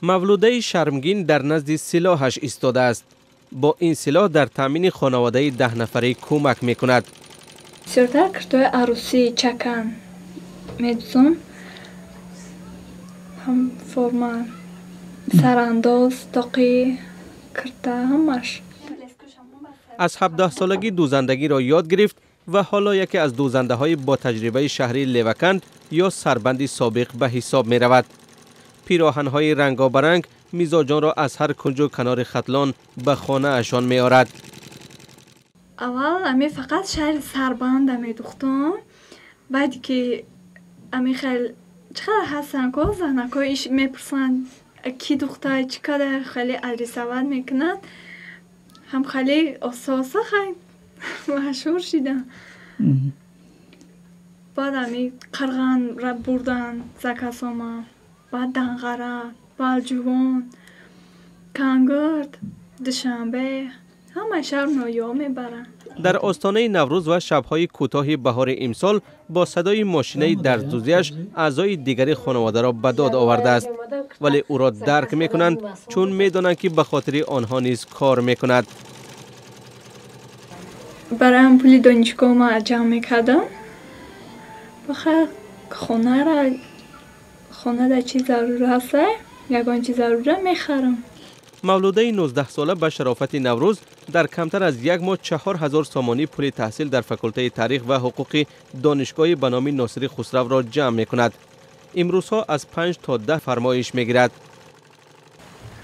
Мавлудаи шармгин дар назди силоҳаш истодааст. Бо ин силоҳ дар таъмини хонаводаи 10 нафарӣ кӯмак мекунад. Бисёртар киртои арӯсӣ, чакан медӯзам, ҳам форма, сарандоз, тоқӣ, кирта, ҳамаш. Аз 17 солагӣ дӯзандагиро ёд гирифт ва ҳоло яке аз дӯзандаҳои бо таҷрибаи шаҳри Леваканд ё Сарбанди собиқ ба ҳисоб меравад. Пироҳанҳои рангобаранг мизоҷонро аз ҳар кунҷу канори Хатлон ба хонаашон меорад. Аввал ами фақат шаҳри Сарбанда медухтам. Баъде ки ами хел чӣ қадар ҳастанд ко занако иш мепурсанд, кӣ духта, чӣ қадар, хеле адресовать мекунанд, ҳам хеле оста оста хай машҳур шидам. Баъд ами Қарған бурдан заказома, баъд Данғара, Балҷувон, Кангурд, Душанбе, ҳамаи шаҳр ноҳияҳо мебаранд. Дар остонаи Наврӯз ва шабҳои кӯтоҳи баҳори имсол бо садои мошинаи дарздӯзиаш аъзои дигари хонаводаро ба дод овардааст, вале ӯро дарк мекунанд, чун медонанд, ки ба хотири онҳо низ кор мекунад. Бароям пули донишгоҳ ма ҷамъ мекардам. Бахайр, хонара, хонада чӣ зарур ҳаста, ягон чи зарура мехарам. Мавлудаи 19сола ба шарофати Наврӯз дар камтар аз як моҳ 4000 сомонӣ пули таҳсил дар факултаи таърих ва ҳуқуқи донишгоҳи ба номи Носири Хусравро ҷамъ мекунад. Имрӯзҳо аз 5 то 10 фармоиш мегирад.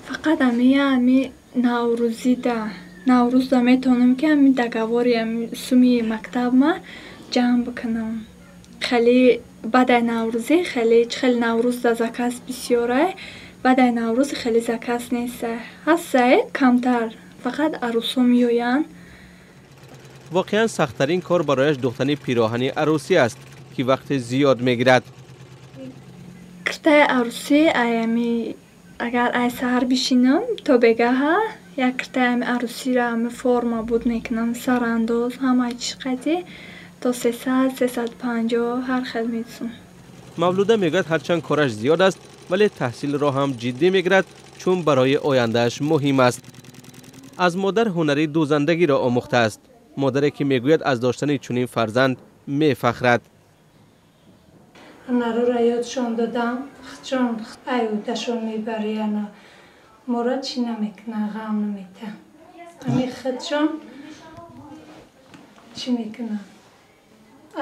Фақат ами наврӯзида, наврӯзда метавонам, ки ами договори ами суми мактабма ҷамъ бикунам. Хеле баъдаи наврӯзӣ, хеле чӣ хеле наврӯзда заказ бисёрай, баъдаи наврӯз хеле заказ неста, ҳастае камтар, фақат арӯсҳо меоянд. Воқеан, сахттарин кор барояш духтани пироҳани арӯсӣ аст, ки вақти зиёд мегирад. Киртаи арӯсӣ аями агар ай саҳар бишинам то бегаҳа, як киртаи ами арӯсиро ами форма буд мекунам, сарандоз, ҳамаи чиз қати то 300, 350, ҳар хел медусам. Мавлуда мегӯяд, ҳарчанд кораш зиёд аст, вале таҳсилро ҳам ҷиддӣ мегирад, чун барои ояндааш муҳим аст. Аз модар ҳунари дӯзандагиро омӯхтааст, модаре ки мегӯяд, аз доштани чунин фарзанд мефахрад. Ҳунарро ёдшон додам, чун аюдашон мебарияна моро чӣ намекунанд, ғам наметиҳанд, ами худшон чӣ мекунанд,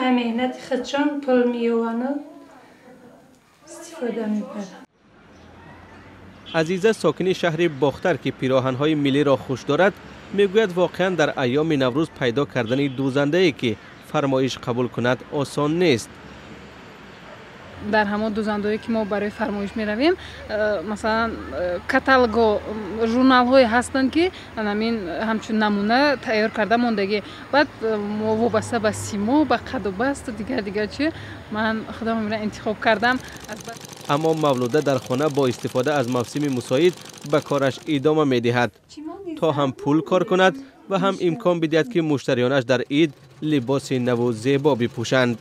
ай меҳнати худшон пул меёвану истифода мебаранд. Азиза, сокини шаҳри Бохтар, ки пироҳанҳои миллиро хуш дорад, мегӯяд, воқеан дар айёми Наврӯз пайдо кардани дӯзандае, ки фармоиш қабул кунад, осон нест. Дар ҳамон дӯзандаҳое, ки мо барои фармоиш меравем, масалан, каталого, журналҳое ҳастанд, ки ҳамин ҳамчун намуна тайёр карда мондагӣ. Баъд мо вобаста ба симо, ба қаду басту дигар дигар чи ман худам интихоб кардам. Аммо Мавлуда дар хона бо истифода аз мавсими мусоид ба кораш идома медиҳад, то ҳам пул кор кунад ва ҳам имкон бидиҳад, ки муштариёнаш дар ид либоси наву зебо бипӯшанд.